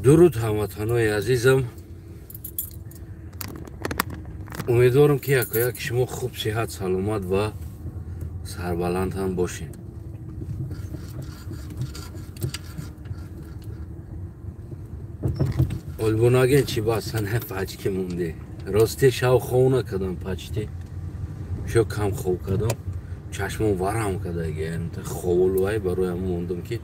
Дуруд ҳамватанои азизам. Умедворам ки якояк шумо хуб, сиҳат, саломат ва сарбаланд ҳам бошед. Олбонаген чи басана пачки монде. Росте шав хов накардам пачти. Шо кам хов кардам. Чашмон варам кардаги. Ховулвай барои ҳамон мондам ки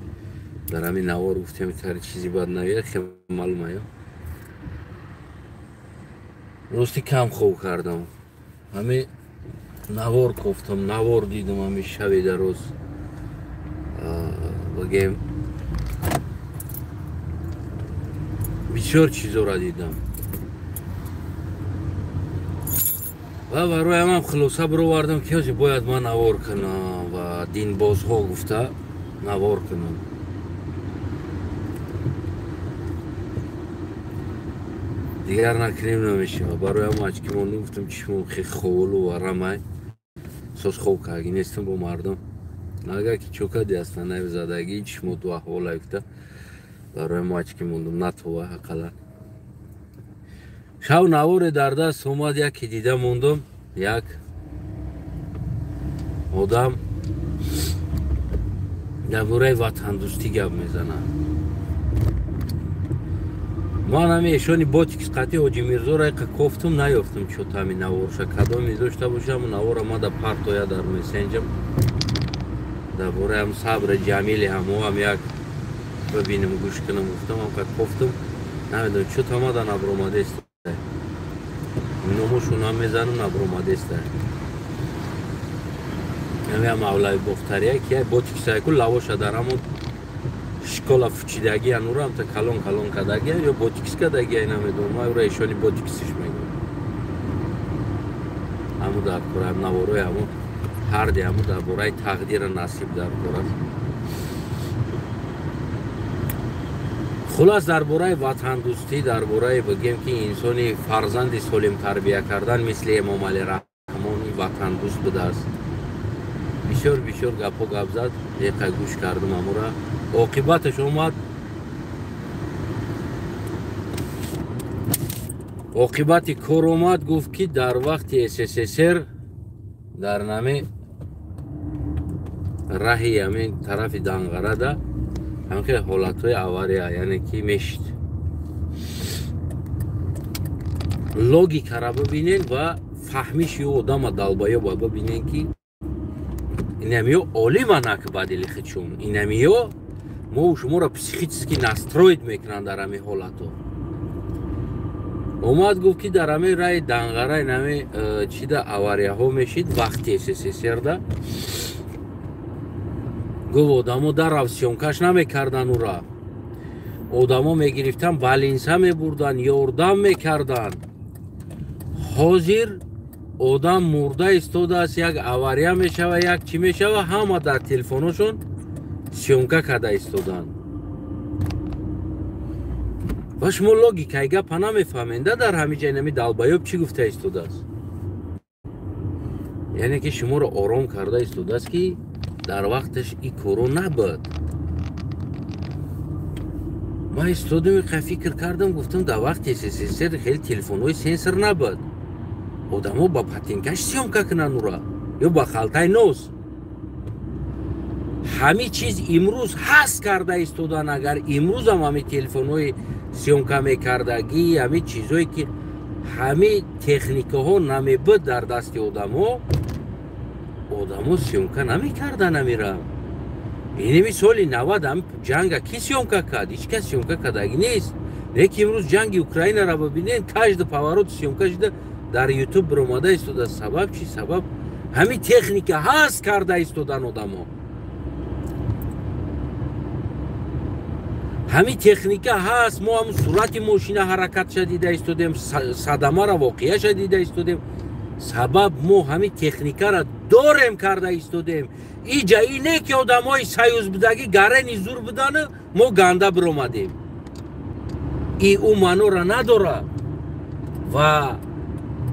дар ҳамин навор гуфтем тари чизи бад навия хеле маълум ая. Рости кам хов кардам. Ҳами навор кофтам, навор дидам ҳами шави дароз. Багем бисёр чизоро дидам. Ва барои ҳамам хулоса баровардам ки ҳозир бояд ман навор кунам ва динбозҳо гуфта навор кунам. Дигар накунем намешава. Барои ҳам ачки мондам, гуфтам чишмом хе ховулу варамай. Соз хов карги нестам бо мардум. Агар ки чокади астан навзадаги чишмоту аҳвола гуфта барои ҳам ачки мондам натова ҳақалан. Шав наворе дар даст омад, яке дида мондам, як одам дар бораи ватандӯстӣ гап мезанад. Ман ҳами эшони ботикс қатъи Ҳоҷи Мирзоро яқа кофтум, наёфтум чо ҳами наворша кадоме дошта бошам, навора мада партоя дар месенҷер. Дар бораи ҳам Сабри Ҷамили ҳамоам як бибинем, гӯш кунам гуфтам, ҳамқа кофтум, намедонам чо тамада набромадест. Номошон ҳам мезанам, набромадест. Ҳами ҳам Мавлави Бохтария ки ботиксайку лавоша дар ҳамон школа фучидаги анура ҳамта калон калон кадаги ё ботикс кадаги, намедонам, ман ура эшони ботиксиш мегӯям. Ҳаму дар кора наворои ҳаму ҳарди ҳаму дар бораи тақдира насиб дар кор аст. Хулас дар бораи ватандӯстӣ, дар бораи бигем ки инсони фарзанди солим тарбия кардан мисли Эмомалӣ Раҳмони ватандӯст будааст. Бисёр бисёр гапҳо гап зад, яқа гӯш кардам амура. Оқибаташ омад, оқибати кор омад, гуфт ки дар вақти СССР дар нами раҳи ҳамин тарафи Данғарада ҳамхел ҳолатҳои авария, яъне ки мешид. Логикара бибинен ва фаҳмиши одама далбаёба бибинен ки инамиё олиманак бадили хичун, инамиё мо шуморо психически настроить мекунанд дар ҳамин ҳолатҳо. Омад гуфт ки дар ҳамин раи Данғара инами чида аварияҳо мешид вақти СССРда. Гуфт одамо дарав съёмкаш намекардан ура. Одамо мегирифтан, балинса мебурдан, ёрдам мекардан. Ҳозир одам мурда истодааст, як авария мешава, як чӣ мешава, ҳама дар телефоношон съёмка карда истоданд. Ва шумо логикаи гапа намефаҳмед, дар ҳамин ҷа инами далбаёб чӣ гуфта истодааст? Яъне ки шуморо ором карда истодааст ки дар вақташ ин коро набуд. Ман истодам қа фикр кардам, гуфтам дар вақти СССР хеле телефонҳои сенсор набуд. Одамо ба патинкаш съёмка кунанд ура ё ба халтаи нос. Ҳамин чиз имрӯз ҳаст карда истодан. Агар имрӯзам ҳамин телефонҳои съёмка мекардагӣ, ҳамин чизҳое ки ҳамин техникаҳо намебуд дар дасти одамо, одамо съёмка намекардан амира. Инеми соли 90 ҳам ҷанга ки съёмка кард? Ҳеҷ кас съёмка кардагӣ нест. Лекин имрӯз ҷанги Украинаро бибинед, каждый поворот съёмка шуда дар YouTube баромада истода. Сабаб чи? Сабаб ҳамин техника ҳаст карда истодан одамо. Ҳамин техника ҳаст, мо ҳамун сурати мошина ҳаракатша дида истодем, садамара воқеаша дида истодем. Сабаб мо ҳамин техникара дорем карда истодем. Иҷа ине ки одамои союз будагӣ гарени зур будану мо ганда биромадем. И ӯ маънора надорад. Ва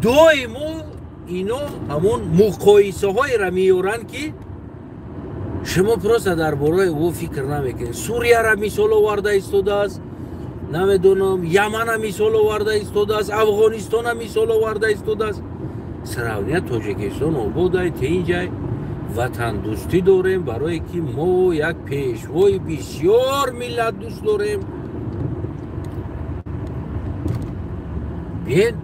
доимо ино ҳамон муқоисаҳоеро меёранд ки шумо просто дар бораи ӯ фикр намекунед. Сурияра мисол оварда истодааст, намедонам, Ямана мисол оварда истодааст, Афғонистона мисол оварда истодааст. Сравния Тоҷикистон ободай, тинҷай, ватандӯстӣ дорем, барое ки мо як пешвои бисёр миллатдӯст дорем. Биен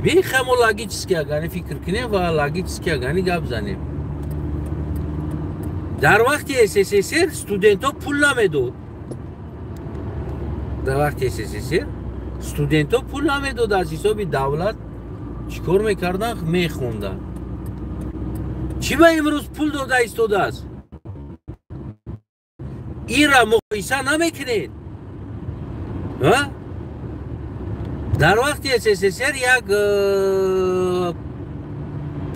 бихамо логически агани фикр кунем ва логически агани гап занем. Дар вақти СССР студентҳо пул намедод. Дар вақти СССР студентҳо пул намедод, аз ҳисоби давлат чӣ кор мекарданд? Мехонданд. Чӣ ба имрӯз пул дода истодааст? Инра муқоиса намекунед. Дар вақти СССР як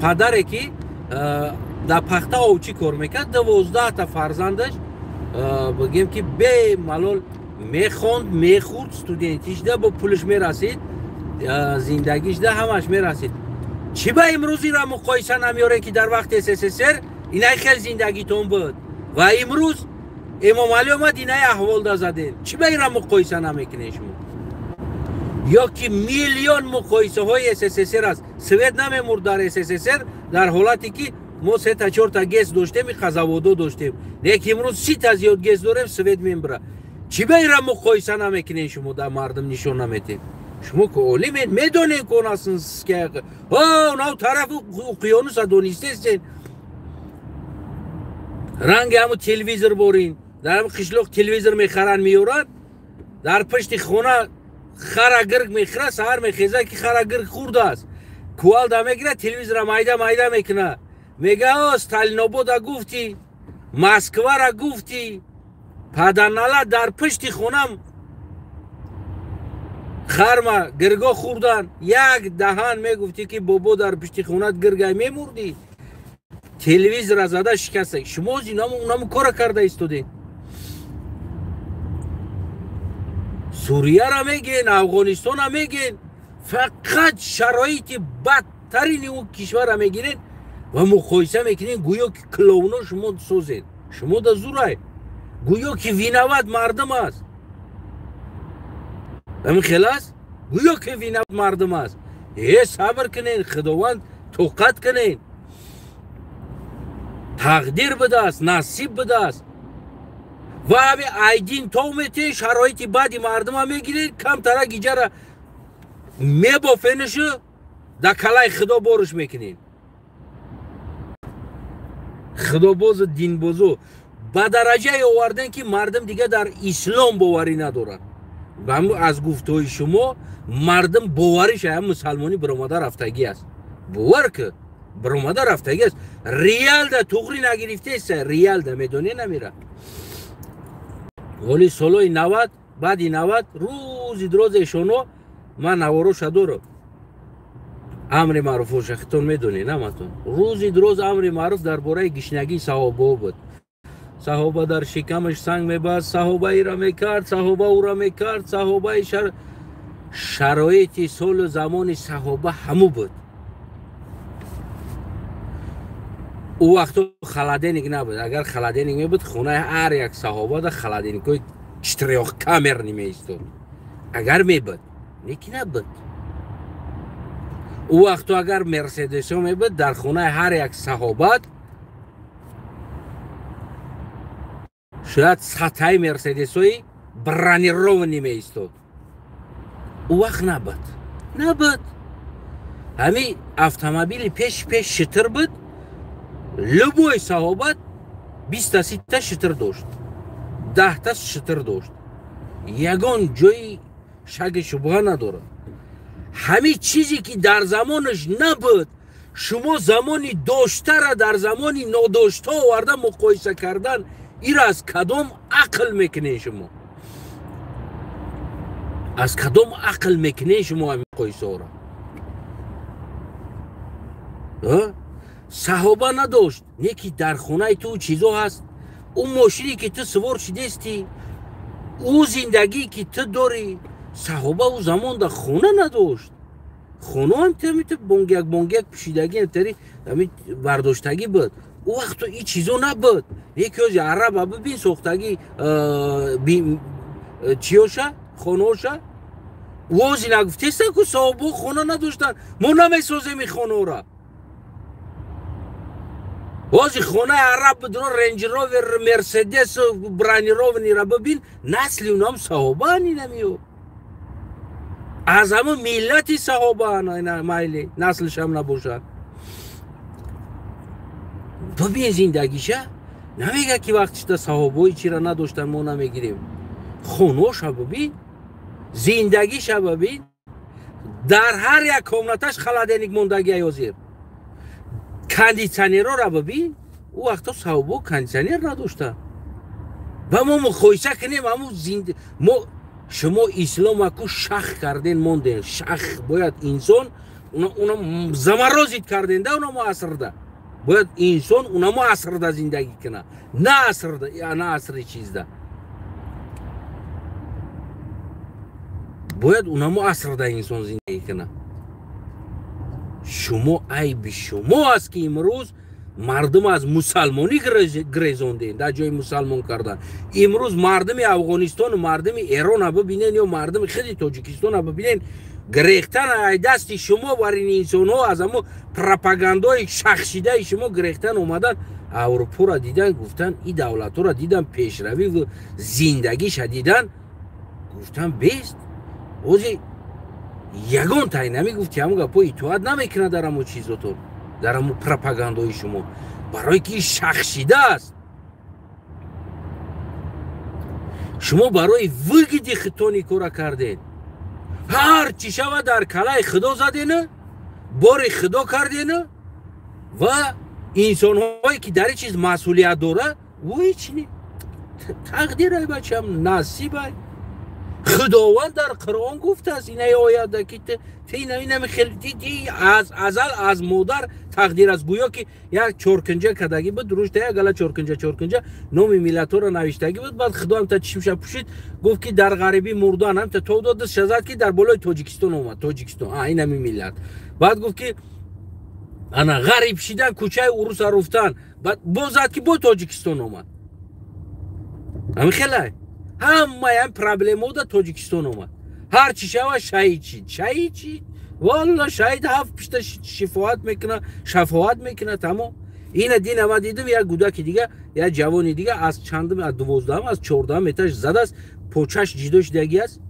падаре ки дар пахта овчӣ кор мекард, 12та фарзандаш бигем ки бемалол мехонд, мехӯрд, студентишда бо пулаш мерасид, зиндагишда ҳамаш мерасид. Чӣ ба имрӯз инра муқоиса намеорем ки дар вақти СССР инай хел зиндагитон буд ва имрӯз Эмомалӣ омад инай аҳволда задем? Чӣ ба инра муқоиса намекунед шумо? Ё ки миллион муқоисаҳои СССР аст. Свет намемурд дар СССР, дар ҳолате ки мо 3-та 4-та ГЭС доштем, қазаводо доштем. Лекин имрӯз 30-та зиёд ГЭС дорем, свет мембира. Чӣ ба инра муқоиса намекунед шумо, дар мардум нишон наметед? Шумо ки олимед, медонед ки онав тарафи уқёнуса донистестен. Ранги ҳамо телевизор борин, дар ҳами қишлоқ телевизор мехаранд, меёранд, дар пишти хона хара гирг мехӯрад, саҳар мехезад ки хара гирг хӯрдааст. Кувалда мегирад, телевизора майда майда мекунад. Мега о Сталинобода гуфтӣ, Москвара гуфтӣ, падарнала дар пишти хонам харма гирго хӯрдан. Як даҳан мегуфтӣ ки бобо дар пишти хонат гиргай мемурдӣ. Телевизора зада шикаста. Шумо инаму кора карда истодед. Сурияра мегӯен, Афғонистона мегӯен, фақат шароити бадтарини ӯ кишварра мегиред ва муқоиса мекунед, гӯё ки клоуно шумо созед. Шумо да зурай, гӯё ки виноват мардум аст. Ҳамин хел аст? Гӯё ки виноват мардум аст. Сабр кунед, Худованд тоқат кунед. Тақдир будааст, насиб будааст. Ва ҳами айдин тов метиҳед, шароити бади мардума мегиред, камтара гиҷара мебофенашу дар калаи Худо борш мекунед. Худобозу динбозу ба дараҷае овардем ки мардум дига дар ислом боварӣ надорад. Аз гуфтаҳои шумо мардум бовариш ая мусалмонӣ биромада рафтагӣ аст. Бовар ки биромада рафтагӣ аст. Реалда туғрӣ нагирифтеса, реалда медонӣ намира. Воли солҳои 90, баъди 90 рӯзи дроз эшоно ман навороша дорам. Амри маъруфоша хитон медонед, наматон. Рӯзи дроз амри маъруф дар бораи гишнагии саҳобаҳо буд. Саҳоба дар шикамаш санг мебаст, саҳоба ира мекард, саҳоба ура мекард, саҳобаи шароити солу замони саҳоба ҳаму буд. Ӯ вақто холодильник набуд. Агар холодильник мебуд, хонаи ҳар як саҳобада холодильникҳои четырёхкамерный меистод. Агар мебуд, лекин набуд. Ӯ вақто агар мерседесҳо мебуд, дар хонаи ҳар як саҳобат шояд сатҳаи мерседесҳои бронированный меистод. Ӯ вақт набуд. Набуд. Ҳами автомобили пеш пеш шитр буд. Любой саҳобат 20-та 30-та шитр дошт, 10-та шитр дошт. Ягон ҷои шаки шубҳа надорад. Ҳамин чизе ки дар замонаш набуд, шумо замони доштара дар замони нодошта оварда муқоиса кардан, ира аз кадом ақл мекунед шумо? Аз кадом ақл мекунед шумо ҳамин муқоисаҳоро? Саҳоба надошт, не ки дар хонаи ту чизо ҳаст. Ӯ мошине ки ту сувор шидестӣ, ӯ зиндагие ки ту дорӣ, саҳоба ӯ замон дар хона надошт. Хонаам бонгяк бонгяк пӯшидагӣ тари бардоштагӣ буд. Ӯ вақто ин чизо набуд. Яке ози араба бибин сохтагӣ чиёша Хонаоша вози нагуфтеста ку саҳобо хона надоштанд, мо намесозем ин хонаора. Вози хонаи араб бидро, Рейндж Ровер, Мерседес бронированныйра бибин, насли унам саҳобаан, инамиё аз ҳама миллати саҳобаан, майли наслишам набошад. Бибин зиндагиша, намега ки вақтишда саҳобои чира надоштан, мо намегирем. Хоноша бибин, зиндагиша бибин, дар ҳар як комнаташ холодильник мондагия, ҳозир кондитсионерора бибин. Ӯ вақто саҳобо кондитсионер надоштанд. Ва мо муқоиса кунем ҳаму мо шумо исломаку шах карден монден. Шах бояд инсон уна заморозить карден да, унамо асрда бояд инсон унамо асрда зиндагӣ кунад, на асрда, на асри чизда бояд унамо асрда инсон зиндагӣ кунад. Шумо айби шумо аст ки имрӯз мардум аз мусалмонӣ гирезондем, дар ҷои мусалмон кардан. Имрӯз мардуми Афғонистону мардуми Эрона бибинен ё мардуми худи Тоҷикистона бибинен, гирехтан ай дасти шумо бар ин инсонҳо, аз ҳамо пропагандои шахшидаи шумо гирехтан омадан Аврупоро дидан, гуфтан и давлатҳоро дидан, пешравӣ зиндагиша дидан, гуфтан бест. Ози ягон тай намегуфти ҳамон гапҳо итоат намекунад дар ҳамо чизотон, дар ҳамо пропагандои шумо, барое ки шахшидааст. Шумо барои выгоди худтон ин кора кардед. Ҳар чӣ шава дар калаи худо задена, бори худо кардена ва инсонҳое ки дар ин чиз масъулият дора, ӯ ҳеч не, тақдирай бачам, насибай. Худованд дар Қуръон гуфтааст инаи оята ки аз азал аз модар тақдир аст. Гӯё ки як чоркунҷа кардагӣ буд, рушда як гала чоркунҷа чоркунҷа номи миллатҳоро навиштагӣ буд. Баъд худо ҳамта чишмша пӯшид, гуфт ки дар ғарибӣ мурдан, ҳамта то дод шазад ки дар болои Тоҷикистон омад, Тоҷикистон ин ҳами миллат. Баъд гуфт ки ана ғариб шидан, кӯчаи уруса руфтан, баъд боз зад ки бо Тоҷикистон омад. Ҳамин хелай ҳамаи ҳам проблемао дар Тоҷикистон омад. Ҳар чӣ шава шаҳид шид, шаҳид шид, валла шаҳид ҳафт пишта шифоат мекунад, шафоат мекунад, тамом. Ина дина ман дидам як гудаки дига, як ҷавони дига аз чандум, аз 12-ам, аз 14-ам этаж задааст, почаш ҷидо шидагӣ аст,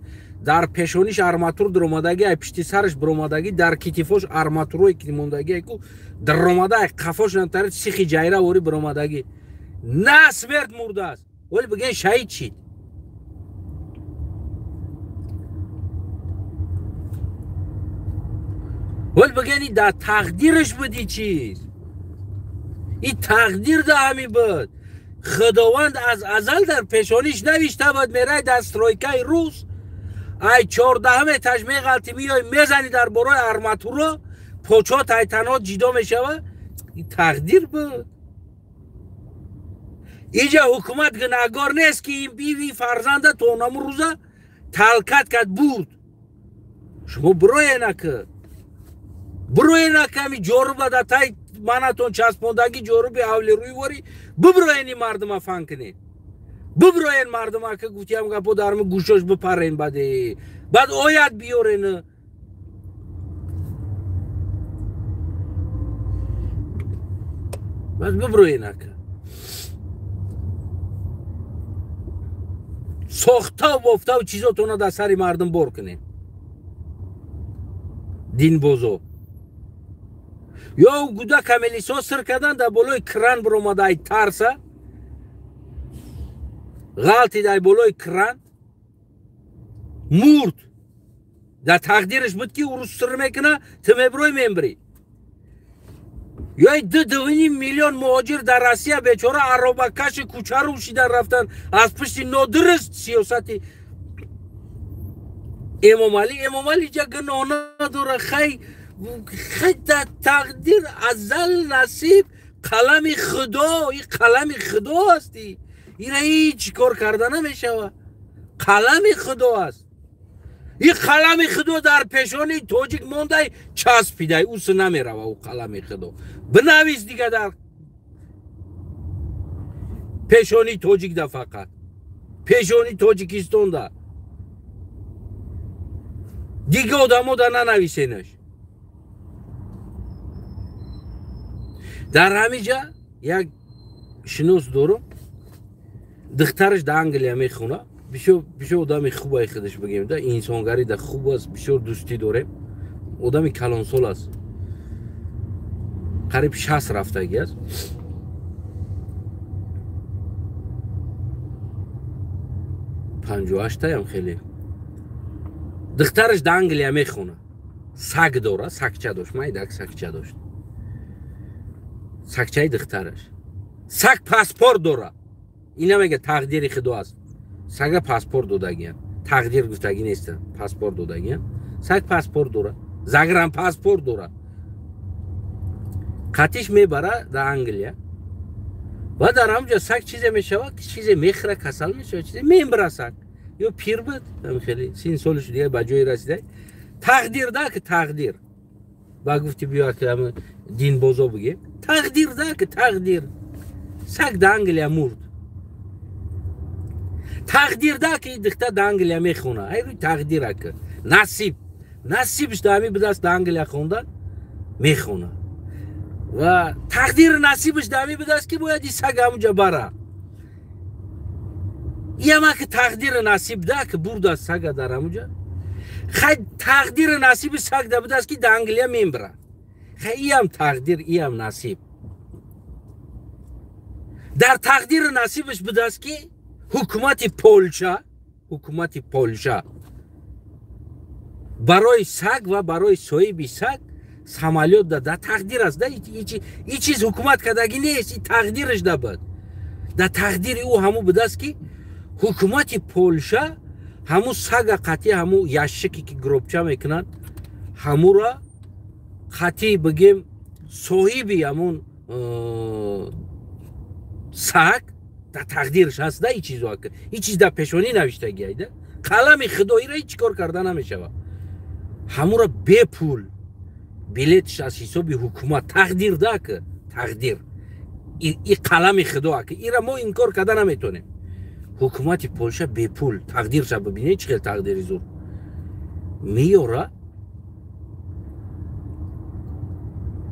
дар пешониш арматур даромадагӣ, ай пишти сараш баромадагӣ, дар китифош арматурое ки мондагӣ ку даромада, ай қафош намтари сихи ҷайра ворӣ баромадагӣ. На смерть мурдааст, вале бигӯен шаҳид шид. Вале бигӯен дар тақдираш буд ин чиз, ин тақдир да ҳамин буд. Худованд аз азал дар пешониш навишта буд, мерай дар стройкаи рус, ай 14-ам этаж меғалти, меои мезани дар борои арматуро, почот ай танҳо ҷидо мешавад. Ин тақдир буд. Иҷа ҳукумат гунаҳгор нест ки ин биви фарзанда то онаму рӯза талкат кард бурд. Шумо бироенака, бироенака ами ҷоруба дар тай манатон часпондагӣ ҷоруби ҳавлирӯй ворӣ биброен, ин мардума фан кунед, биброен мардума ка гуфтиам гапо дар ами гӯшош бипарен, баъде баъд ояд биёрен. Баъд биброенака сохтаву бофтаву чизотона дар сари мардум бор кунед, динбозо. Ё гудака мелисо сир кардан дар болои кран биромада, ай тарса ғалтид ай болои кран мурд. Дар тақдираш буд ки урус сир мекуна, ту мебирой мембирӣ. Ё 2.5 миллион муҳоҷир дар Россия бечора аробакаши кӯчару шидан рафтан аз пушти нодуруст сиёсати Эмомалӣ. Эмомалӣ ҷа гуноҳ надора, хай хай дар тақдир азал насиб, қалами худо, ин қалами худо аст, ина ҳеҷ кор карда намешавад, қалами худо аст. Ин қалами худо дар пешонии тоҷик мондай часпидай, ӯ намерава ӯ қалами худо. Бинавис дига дар пешонии тоҷик да, фақат пешонии Тоҷикистон да. Дига одамо да нанависенаш. Дар ҳамиҷа як шинос дорум, духтараш да Англия мехона, бисёр одами хубай худаш бигем да, инсонгарӣ да хуб аст, бисёр дӯстӣ дорем. Одами калонсол аст, қариб 60 рафтагӣ аст. 58-таям хеле. Духтараш да Англия мехона, саг дора, сагча дошт, майдак сагча дошт. Сагчаи духтараш. Саг паспорт дора. Ина мега тақдири худо аст. Сага паспорт додагиян. Тақдир гуфтагӣ нестан, паспорт додагиян. Саг паспорт дора, загран паспорт дора. Қатиш мебара да Англия. Ва дар ҳамҷо саг чизе мешавад, чизе мехӯра, касал мешавад, чизе мембара саг. Ё пир буд, хеле син солиш дига ба ҷое расида. Тақдир да ки тақдир. Ба гуфти биё ки динбозо бигем. Тақдир да ки тақдир. Саг да Англия мурд. Тақдир да ки духтар да Англия мехона. Ай рӯи тақдир ака. Насиб. Насибш да ҳамин будаст да Англия хондан мехона. Ва тақдири насибш да ҳамин будаст ки бояд и саг ҳамунҷа бара. Иама ки тақдири насиб да ки бурдаст сага дар ҳамунҷа. Хай тақдири насиби саг да будаст ки да Англия мембара. Хай иам тақдир, иам насиб. Дар тақдири насибаш будаст ки ҳукумати Полша барои саг ва барои соҳиби саг самолёт да тақдир аст. И чиз ҳукумат кардагӣ нест, и тақдираш да буд. Дар тақдири ӯ ҳамун будаст ки ҳукумати Полша ҳамун сага қатъи ҳамун ящике ки гробча мекунанд, ҳамура қатъи бигем соҳиби ҳамун саг дар тақдираш ҳаст. Да и чизо и чиз дар пешонӣ навиштагиай да қалами худоира ҳеҷ кор карда намешавад. Ҳамура бепул билетш аз ҳисоби ҳукумат тақдир да ки тақдир и қалами худо аки ира мо инкор карда наметонем. Ҳукумати Полша бепул тақдирша бибинед чӣ хел тақдири зур меёра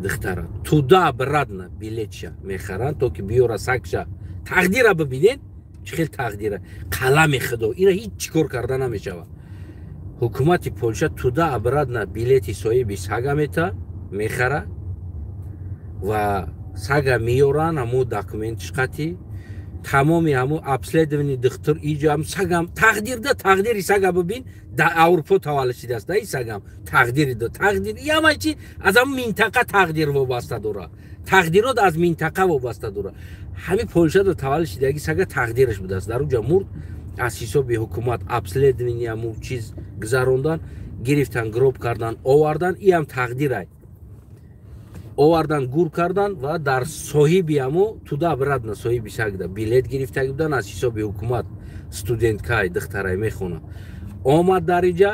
духтара туда обратно билетша мехаранд то ки биёра сагша. Тақдира бибинед чӣ хел тақдира, қалами худо ира ҳеҷ чӣ кор карда намешавад. Ҳукумати Полша туда обратно билети соҳиби сага мехара ва сага меёранд ҳамун документиш қатӣ тамоми ҳамун обследование духтур иҷо ҳам сагам тақдирда тақдири сага бибин дар Аврупо таваллуд шудааст да и сагам тақдири до тақдир ҳама чи аз ҳамун минтақа тақдир вобаста дора, тақдирот аз минтақа вобаста дора. Ҳамин Полшада таваллуд шудаги сага тақдираш будааст. Дар уҷа мурд, аз ҳисоби ҳукумат обследование ҳамун чиз гузарондан, гирифтан, гроб кардан, овардан, иам тақдирай. Овардан, гур кардан ва дар соҳиби ҳамо туда обратно соҳиби сагда билет гирифтаги будан аз ҳисоби ҳукумат. Студенткай духтарай мехона. Омад дар иҷа,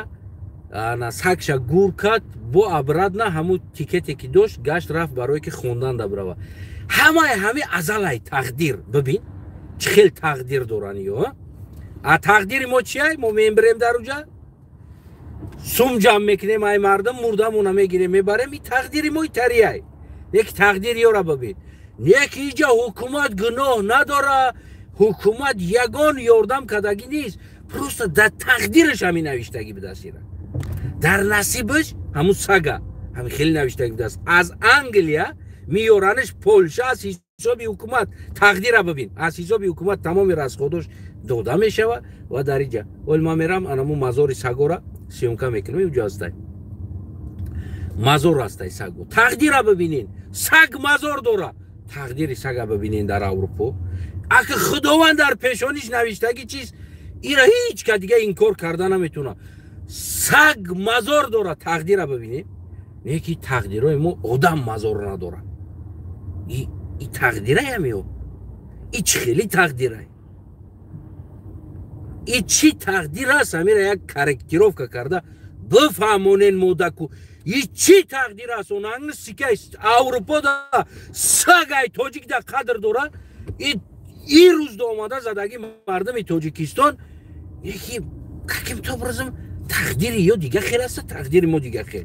сагша гур кард, бо обратно ҳамун тикете ки дошт гашт рафт барое ки хондан да бирава. Ҳамаи ҳами азалай тақдир. Бибин чӣ хел тақдир доранд ё. А тақдири мо чиай? Мо мембирем дар уҷа, сум ҷамъ мекунем, ай мардум мурдамона мегирем мебарем. И тақдири мо итариай. Неки тақдири ёра бибин. Неки иҷа ҳукумат гуноҳ надора, ҳукумат ягон ёрдам кардагӣ нест. Просто дар тақдираш ҳамин навиштагӣ будааст ира. Дар насибаш ҳамун сага ҳамин хеле навиштагӣ будааст. Аз Англия меёранаш Полша аз ҳисоби ҳукумат. Тақдира бибин, аз ҳисоби ҳукумат тамоми расходош дода мешавад ва дар иҷа вол ман мерам анамун мазори сагора съёмка мекунам, уҷо ҳастай мазор ҳастай саго. Тақдира бибинен, саг мазор дора. Тақдири сага бибинен дар Аврупо. Аки худованд дар пешониш навиштагӣ чиз ира ҳеҷ ка дига инкор карда наметавонад. Саг мазор дора, тақдира бибинен. Не ки тақдирои мо одам мазор надора. И тақдираям ё и чӣ хели тақдирай, и чӣ тақдир аст? Ҳамира як корректировка карда бифаҳмонен модаку. И чӣ тақдир аст? Онанги сикай Аврупода сагай тоҷик да қадр дора. И рӯз да омада задаги мардуми Тоҷикистон яки каким-то образом Тақдири ё дига хел аст, тақдири мо дига хел.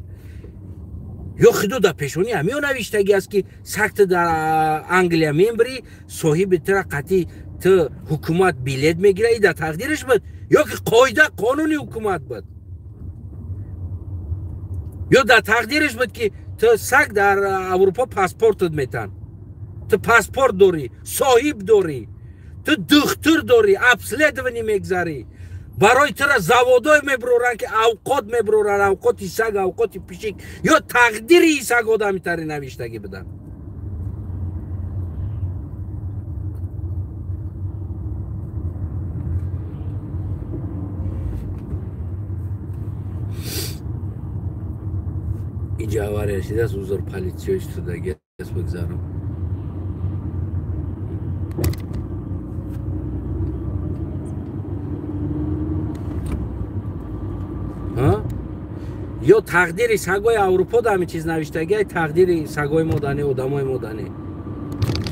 Ё худо дар пешонӣ ҳамиё навиштагӣ аст, ки сагта дар Англия мембирӣ, соҳиби тира қатъи ту ҳукумат билет мегира, и дар тақдираш буд, ё ки қоида қонуни ҳукумат буд, ё дар тақдираш буд, ки ту саг дар Аврупо паспортат метан, ту паспорт дорӣ, соҳиб дорӣ, ту духтур дорӣ, обследование мегзарӣ, барои тура заводой мебуроранд, ки авқот мебуроранд, авқоти саг, авқоти пишик, ё тақдири саг одамитари навиштагӣ буданд. Инҷа авария шидааст, узр, политсиё истодаги аст, бигзарам. Ё тақдири сагои Аврупо да ҳамин чиз навиштагиай, тақдири сагои мо дане, одамои мо дане.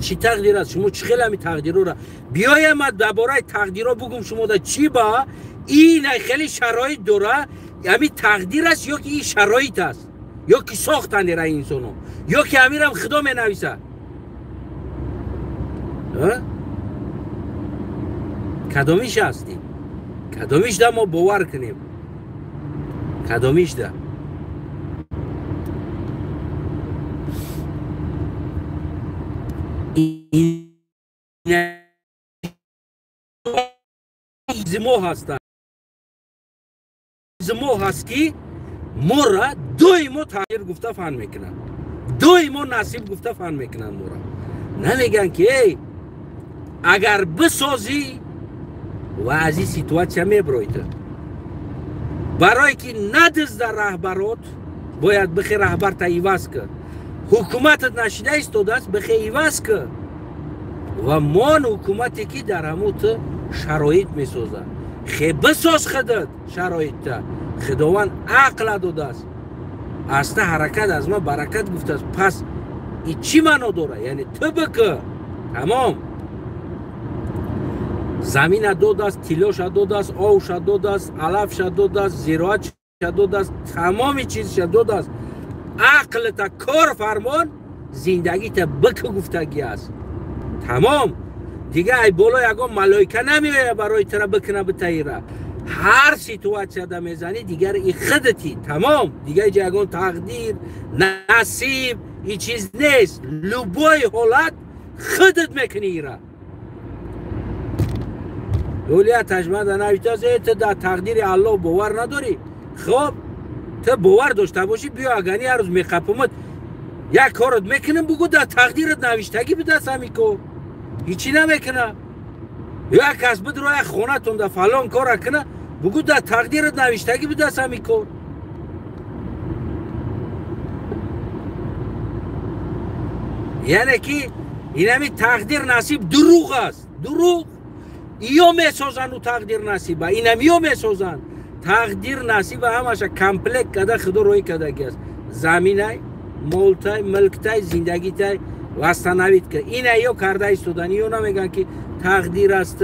Чӣ тақдир аст? Шумо чӣ хел ҳамин тақдирора? Биёем ман дар бораи тақдирҳо бугум шумо да чӣ ба ин хеле шароит дора, ҳамин тақдир аст ё ки ин шароит аст, ё ки сохтанд ира инсоно, ё ки ҳамирам худо менависад. Кадомиш ҳастӣ? Кадомиш да мо бовар кунем? Кадомиш да? Мо ҳастанд, мо ҳаст, ки мора доимо тағйир гуфта фан мекунанд, доимо насиб гуфта фан мекунанд. Мора намегӯянд, ки эй, агар бисозӣ ва аз ин ситуатсия меброӣ, ту барое ки надизда раҳбарот, бояд бихе раҳбарта иваз кӣ, ҳукуматат нашида истодааст, бихе иваз кӣ ва мон ҳукумате, ки дар ҳамун ту шароит месозад. Хе бисоз худат шароитта. Худованд ақла додааст, аста ҳаракат аз ма баракат гуфтааст. Пас и чӣ маъно дорад? Яъне ту бикӣ, тамом. Замина додааст, тиллоша додааст, овша додааст, алафша додааст, зироатша додааст, тамоми чизша додааст. Ақлта кор фармон, зиндагита бикӣ гуфтагӣ аст. Тамом. Дига ай боло ягон малоика намеояд барои тура бикуна битаира. Ҳар ситуатсияда мезанӣ, дигар и худати, тамом. Дигар иҷа ягон тақдир, насиб, и чиз нест. Любой ҳолат худат мекунӣ ира. Олия тажмада навиштааст, э, ту дар тақдири Аллоҳ бовар надорӣ. Хоб, ту бовар дошта бошӣ, биё агани ҳар рӯз меқапумат, як корот мекунам, бугӯ дар тақдират навиштагӣ будааст ҳамин кор. Ҳичӣ намекуна. Як кас бидро як хонатон да фалон кора куна, бугӯ дар тақдират навиштагӣ будааст ҳамин кор. Яъне ки инами тақдир насиб дурӯғ аст, дурӯғ. Иё месозанд ӯ тақдир насиба, инам иё месозанд. Тақдир насиба ҳамаша комплект када худо роҳӣ кардагӣ аст. Заминай, молтай, милктай, зиндагитай восстановить ка. Ина ё карда истодан, ё намегӯянд, ки тақдир аст,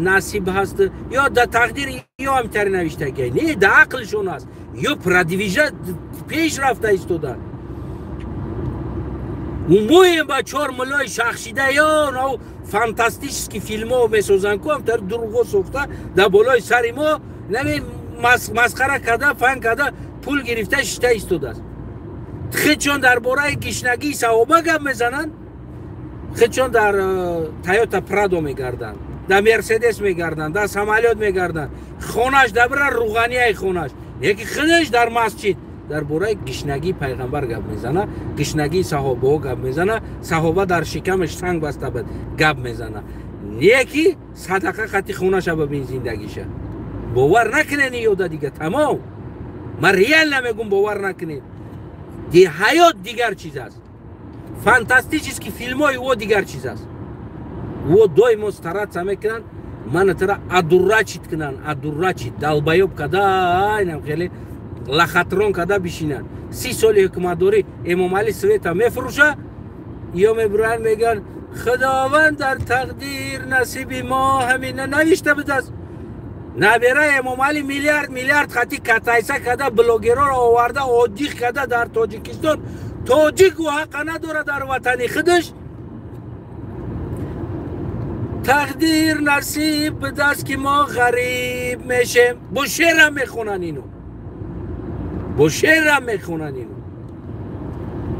насиб ҳаст, ё да тақдир ё ҳамтари навиштагӣ. Не, да ақлшон аст. Ё продвижа пеш рафта истодан. Умоем ба 4 миллион шахшида ё нав фантастический филмҳо месозанд ку, ҳамтари дурӯғҳо сохта дар болои сари мо нами масхара карда, фан карда, пул гирифта шита истодааст. Худшон дар бораи гишнагии саҳоба гап мезананд, худшон дар Тойота Прадо мегарданд, дар Мерседес мегарданд, дар самолёт мегарданд, хонаш дар бира рӯғанияи хонаш, яки худаш дар масҷид дар бораи гишнагии пайғамбар гап мезана, гишнагии саҳобаҳо гап мезана, саҳоба дар шикамаш санг баста буд гап мезана. Не ки садақа қати хонаша бибин зиндагиша. Бовар накунед ёда дига, тамом. Ман реально мегӯм, бовар накунед. Ди ҳаёт дигар чиз аст. Фантастический филмҳои ӯ дигар чиз аст. Ӯ доимо стараться мекунанд мана тура одурачить кунанд, одурачить, долбоёб када, инам хеле лохотрон када бишинанд. 30 соли ҳукуматдорӣ Эмомалӣ света мефурӯша, ё мебуранд мегӯянд Худованд дар тақдир насиби мо ҳамина навишта будааст. Набера Эмомалӣ миллиард миллиард хати катайса када блогерро оварда оддих када дар Тоҷикистон. Тоҷик ӯ ҳаққа надорад дар ватани худаш. Тақдир насиб бидаст ки мо ғариб мешем. Бо шеърам мехонанд ино. Бо шеърам мехонанд ино.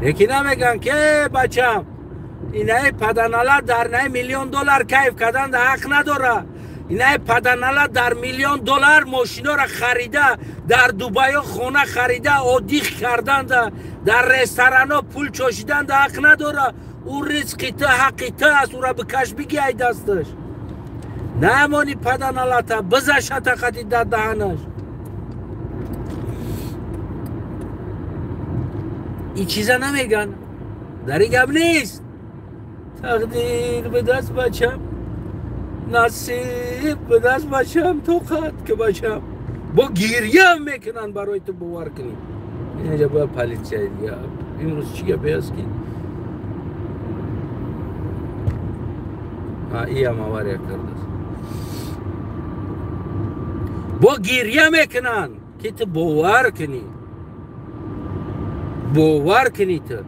Лекин намегӯянд ки бачам инаи паданала дар наи миллион доллар кайф кардан ҳақ надорад. Инаи паданала дар миллион доллар мошинора харида, дар Дубайо хона харида, оддих карданда, дар ресторано пул чошиданда ҳақ надорад. Ӯ ризқи ту, ҳаққи ту аст, ӯра бикаш биги ай дасташ. Намони паданалата, бизашата қати дар даҳанаш. Ин чиза намеган. Дар ин гап нест. Тақдир ба даст бачам, насиб ба даст бачам, тоқат ки бачам. Бо гирья мекунанд барои ту бовар кунӣ. Инҷа бояд политсия дига. Имрӯз чӣ гапе аст ки? Иам авария кардааст. Бо гирья мекунанд ки ту бовар кунӣ. Бовар кунӣ ту.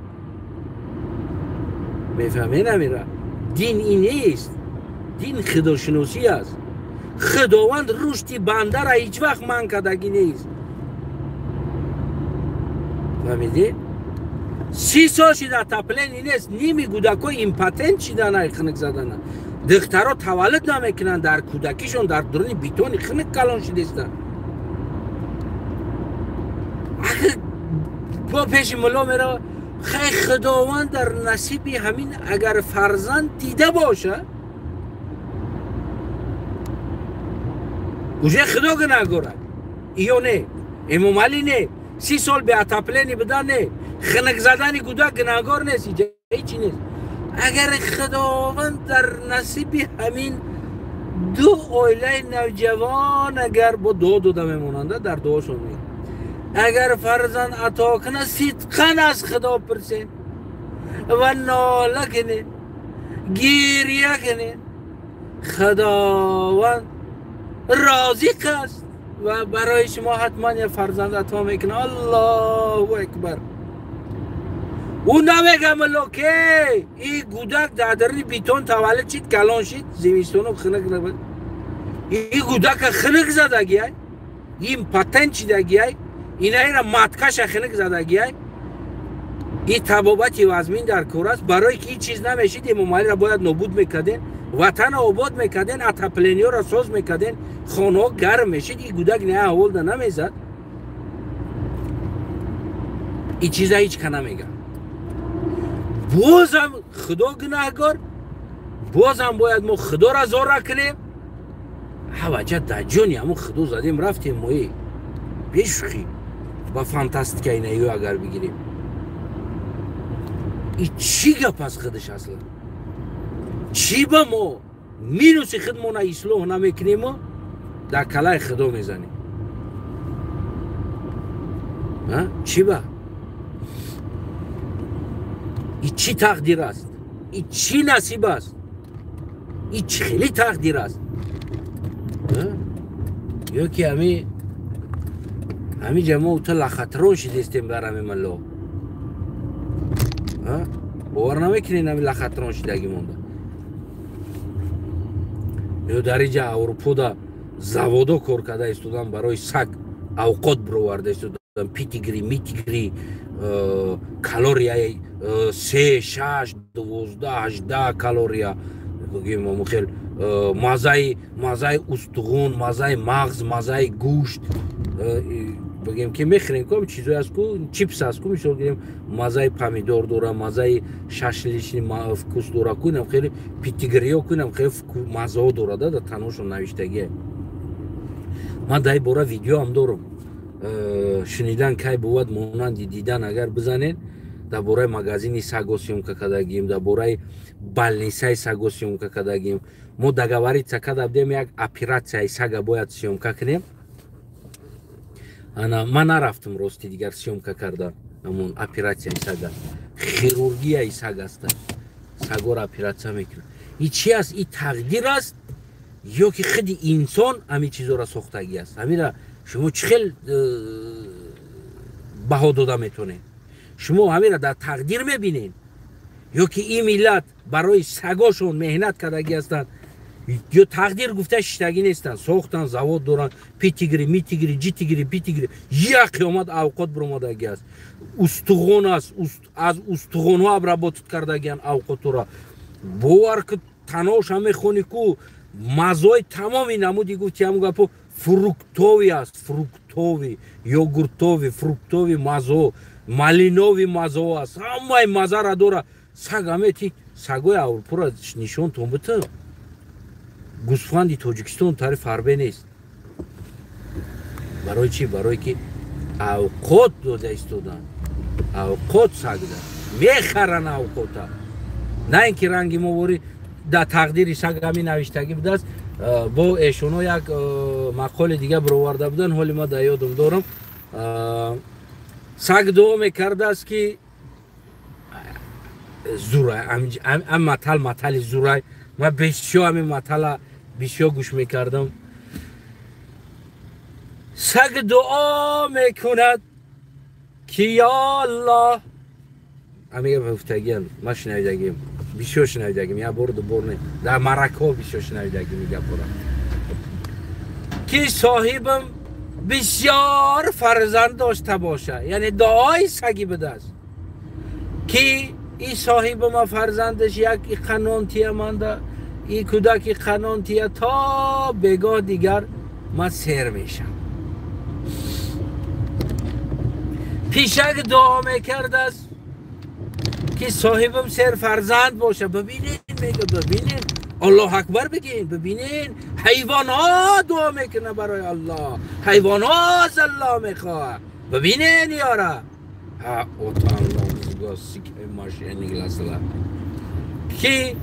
Мефаҳмӣ намира? Дин ин нест. Дин худошиносӣ аст. Худованд рушди бандара ҳеҷ вақт манъ кардагӣ нест. Фаҳмидӣ? 30 сол шида отопление нест, ними кӯдакҳо импотент шидан ай хунук задана. Духтаро таваллуд намекунанд дар кӯдакишон дар дуруни битони хунук калон шидестанд. Ахир бо пеши мулло мерава, хай худованд дар насиби ҳамин агар фарзанд дида боша, уже худо гунаҳгорад. Иё не, Эмомалӣ не, 30 сол бе отопление будан не, хунук задани кӯдак гунаҳгор нест, иҷа ҳечи нест. Агар худованд дар насиби ҳамин ду оилаи навҷавон агар бо дуо дода мемонанда, дар дуошон мегӯянд, агар фарзанд ато кунад, сидқан аз худо пурсед ва нола кунед, гирья кунед, худованд розиқ аст ва барои шумо ҳатман як фарзанд ато мекунад. Аллоҳу акбар. Ӯ намега мулло ки ин кӯдак дар даруни битон таваллуд шид, калон шид, зимистоно хунук набуд. Ин кӯдака хунук задагиай, ин патент шидагиай, инаира маткаша хунук задагиай. Ин табобати вазмин дар кор аст. Барое ки ин чиз намешид, Эмомалиро бояд нобуд мекарден, ватанро обод мекарден, отоплениёро соз мекарден, хонаҳо гарм мешид, ин кӯдак не аҳволда намезад. Ин чиза ҳеҷ ка намега. Бозам худо гунаҳгор, бозам бояд мо худоро зора кунем. Ҳаваҷа дар ҷони ҳамун худо задем рафтем мои бешӯхӣ ба фантастика инаё агар бигирем. И чӣ гап аст худаш аслан? Чӣ ба мо минуси худмона ислоҳ намекунему дар калаи худо мезанем? Чӣ ба? И чӣ тақдир аст? И чӣ насиб аст? И чӣ хеле тақдир аст? Ё ки ҳами ҷамоа то лахатрон шидестем бар ҳами мулло. Бовар намекунед ҳами лахатрон шидагӣ монда. Ё дар инҷа Аврупода заводо кор карда истодан барои саг авқот бироварда истодан, питигри, митигри, калорияи 3, 6, 12, 18 калория. Бигӯем хел мазаи устуғун, мазаи мағз, мазаи гӯшт. Бигем ки мехӯрем ку чизое аст ку, чипс аст ку, мисол гирем мазаи помидор дора, мазаи шашлични вкус дора ку, инам хеле питигриё ку, инам хеле мазаҳо дора да таношон навиштагие. Ман дар ин бора видеоам дорам. Шунидан кай бувад монанди дидан агар бизанед, дар бораи магазини саго съёмка кардагим, дар бораи балнисаи саго съёмка кардагим. Мо договориться карда будем, як оператсияи сага бояд съёмка кунем. Ана ман нарафтам рости дигар съёмка карда, ҳамон оператсияи сага, хирургияи саг аст, сагоро оператсия мекунад. И чи аст? И тақдир аст Ё ки худи инсон ҳамин чизоро сохтагӣ аст? Ҳамира шумо чӣ хел баҳо дода метонед? Шумо ҳамира дар тақдир мебинед, ё ки ин миллат барои сагошон меҳнат кардагӣ ҳастанд, ё тақдир гуфта шиштагӣ нестанд? Сохтан, завод доранд, Педигри, митигри, ҷитигри, питигри, як қиёмат авқот биромадагӣ аст. Устуғон аст, аз устуғонҳо обработать кардагиан авқотора. Бовар ки, таноша мехони ку, мазои тамоми намуди, гуфти ҳамун гапо, фруктовый аст, фруктовый, йогуртовый, фруктовый мазо, малиновый мазо аст, ҳамаи мазара дора. Саг амети, сагои Аврупоро нишонтон бита, гӯсфанди Тоҷикистон тари фарбе нест. Барои чӣ? Барое ки авқот дода истодан, авқот сагда мехаран, авқота, на ин ки ранги моворӣ. Дар тақдири саг ҳамин навиштагӣ будааст. Бо эшоно як мақоли дига бироварда буданд, ҳоли ма дар ёдам дорам. Саг дуо мекардааст, ки зурай ам матал, матали зурай. Ман бисёр ҳамин матала бисёр гӯш мекардам. Саг дуо мекунад, ки ё Аллоҳ, ҳамин гуфтагиам ман шунавидагим, бисёр шунавидагим, як бор, ду бор не, дар марако бисёр шунавидагим ин гапора, ки соҳибам бисёр фарзанд дошта боша. Яъне дуои сагӣ будааст, ки и соҳибама фарзандаш як иқа нон тия, манда и кӯдак иқа нон тия, то бегоҳ дигар ман сер мешам. Пишак дуо мекардааст, ки соҳибам серфарзанд боша. Бибинен, мега, бибинен, Аллоҳ акбар бигин, бибинен, ҳайвонҳо дуо мекунад барои Аллоҳ, ҳайвонҳо аз Аллоҳ мехоҳад. Бибинен ёра, ки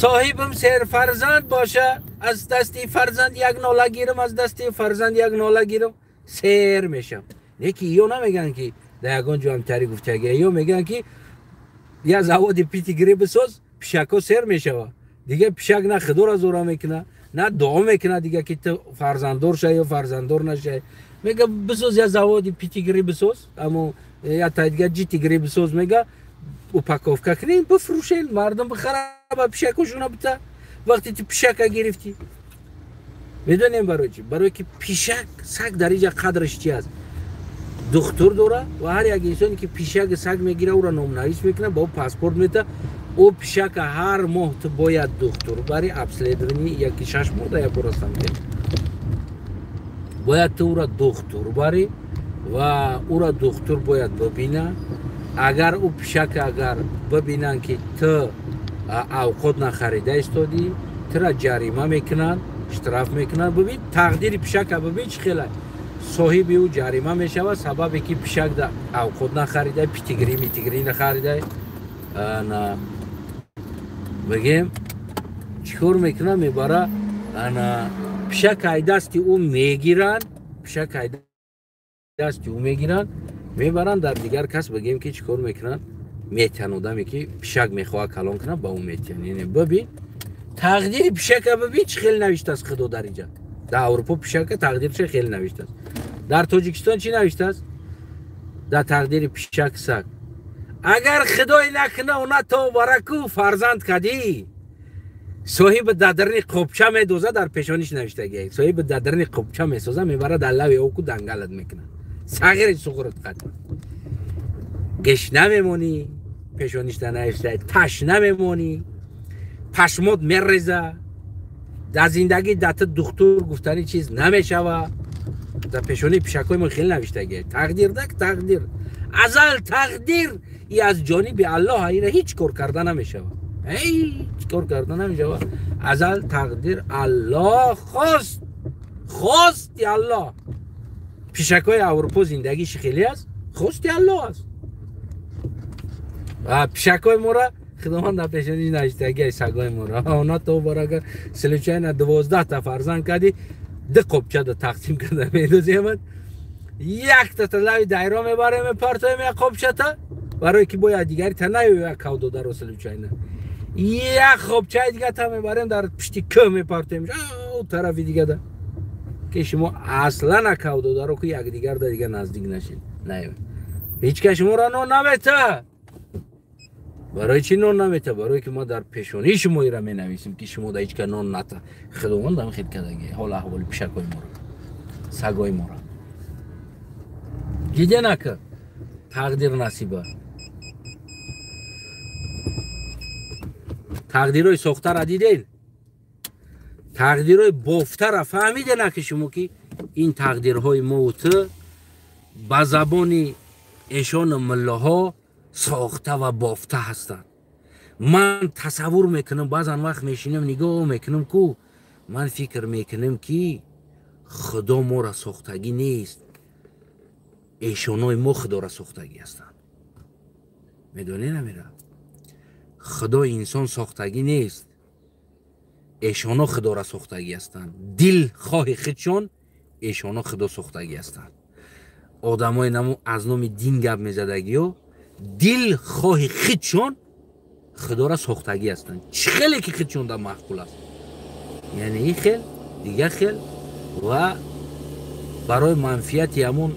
соҳибам серфарзанд боша, аз дасти фарзанд як нола гирам, аз дасти фарзанд як нола гирам, сер мешам. Не ки ё намегӯянд, ки дар ягон ҷо ҳамтари гуфтага, ё мегӯянд, ки як заводи Педигри бисоз, пишакҳо сер мешавад. Дигар пишак на худоро зора мекунад, на дуо мекунад дига, ки ту фарзанддор шавӣ ё фарзанддор нашавӣ. Мега, бисоз, як заводи Педигри бисоз, амо я тайдига ҷитигри бисоз, мега, упаковка кунем, бифурӯшем, мардум бихара, ба пишакошона бита. Вақте ту пишака гирифтӣ, медонем барои чӣ? Барое ки пишак, саг дар инҷа қадраш чи аст? Духтур дора, ва ҳар як инсоне ки пишаки саг мегира, ӯро номнавис мекунад, ба ӯ паспорт мета. Ӯ пишака ҳар моҳ ту бояд духтур бари, обследование, яки 6 моҳ да як бор астам, бояд ту ӯро духтур барӣ ва ӯро духтур бояд бибина. Агар ӯ пишака агар бибинанд, ки ту авқот нахарида истодӣ, тура ҷарима мекунанд, штраф мекунанд. Бибин, тақдири пишака бибин чӣ хела: соҳиби ӯ ҷарима мешавад, сабабе ки пишак авқот нахарида, Педигри, митигри нахарида. Ана бигем, чӣ кор мекунад? Мебара, ана пишак ай дасти ӯ мегиранд, пишак ай дасти ӯ мегиранд, мебаранд, дар дигар кас, бигем, ки чӣ кор мекунанд, метиҳанд. Одаме ки пишак мехоҳад калон кунад, ба ӯ метиҳанд. Яъне бибин, тақдири пишака бибин, чӣ хеле навиштааст худо дар инҷа. Дар Аврупо пишака тақдирша хеле навиштааст. Дар Тоҷикистон чӣ навиштааст дар тақдири пишак, саг? Агар худой накуна, она то бараку фарзанд кадӣ, соҳиби дадрни қопча медоза, дар пешониш навиштагӣ, соҳиби дадрни қопча месоза, мебара, дар лави оку дангалат мекунад. Сағири суғурат қад гешна мемонӣ, пешоништа навишта, ташна мемонӣ, пашмот мереза, дар зиндагӣ дата духтур гуфтани чиз намешава. Дар пешонии пишакҳои мо хеле навиштагӣ тақдир дак, тақдир азал, тақдир и аз ҷониби Аллоҳ, ира ҳеҷ кор карда намешава, ҳеҷ кор карда намешава. Азал тақдир Аллоҳ хост, хости Аллоҳ. Пишакҳои Аврупо зиндагиш хеле аст, хости Аллоҳ аст. Пишакҳои мора худованд дар пешониш навиштагиай, сагои мора она то бор агар случайно 12-та фарзанд кардӣ, ду қопчада тақсим карда медоземад, яктата лави дайро мебарем, мепартоем, як қопчата, барое ки бояд дигари та наёя кав додаро случайно. Як хобчаи дига та мебарем, дар пишти кӯ мепартем тарафи дигада, ки шумо аслан акав додаро ку якдигар да дига наздик нашед. Ҳеҷ кас шуморо нон намета. Барои чӣ нон намета? Барое ки ма дар пешонии шумо ира менависем, ки шумо да ҳеҷ кас нон ната. Худованд ам хел кардаги ҳол аҳволи пишакҳои моро, сагои моро. Диде нака тақдир насиба. Тақдирҳои сохтара дидед? Тақдирҳои бофтара фаҳмиде наки шумо, ки ин тақдирҳои мову ту ба забони эшону муллоҳо сохта ва бофта ҳастанд. Ман тасаввур мекунам, баъзан вақт мешинам, нигоҳ мекунам ку, ман фикр мекунам, ки худо моро сохтагӣ нест, эшонои мо худоро сохтагӣ ҳастанд. Медонӣ намера? Худо инсон сохтагӣ нест, эшоно худоро сохтагӣ ҳастанд. Дил хоҳи худшон эшоно худо сохтагӣ ҳастанд. Одамои наму аз номи дин гап мезадагиё дил хоҳи худшон худоро сохтагӣ ҳастанд. Чӣ хеле ки худшон дар маъқул аст, яъне ин хел дига хел, ва барои манфиати ҳамон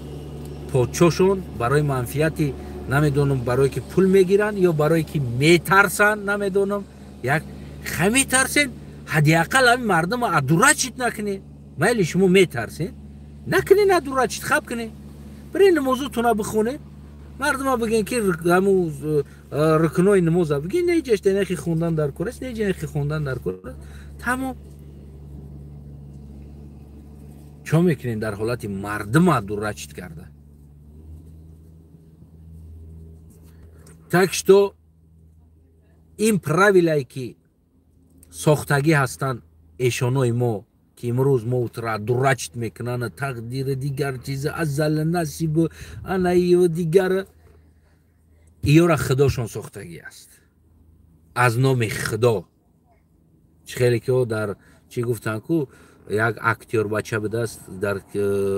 подшошон, барои манфиати намедонам, барое ки пул мегиранд ё барое ки метарсанд, намедонам. Як ха метарсен, ҳадди ақал ҳамин мардума адурачит накунед. Майли шумо метарсен, накунед адурачит, хаб кунед, бирен намозутона бихонед, мардума бигӯен ки ҳамун рукнои намоза бигӯен, неҷашта нахи хондан дар кор аст, неҷа нахи хондан дар кор аст, тамом. Чо мекунед дар ҳолати мардума адурачит карда? Так что ин правилае ки сохтагӣ ҳастанд эшонои мо, ки имрӯз мо утра дурачит мекунанд, тақдири дигар чиза, азал насибу анаию дигар, иёра худошон сохтагӣ аст аз номи худо. Чӣ хеле ки дар чӣ гуфтанд ку, як актёр бача будааст, дар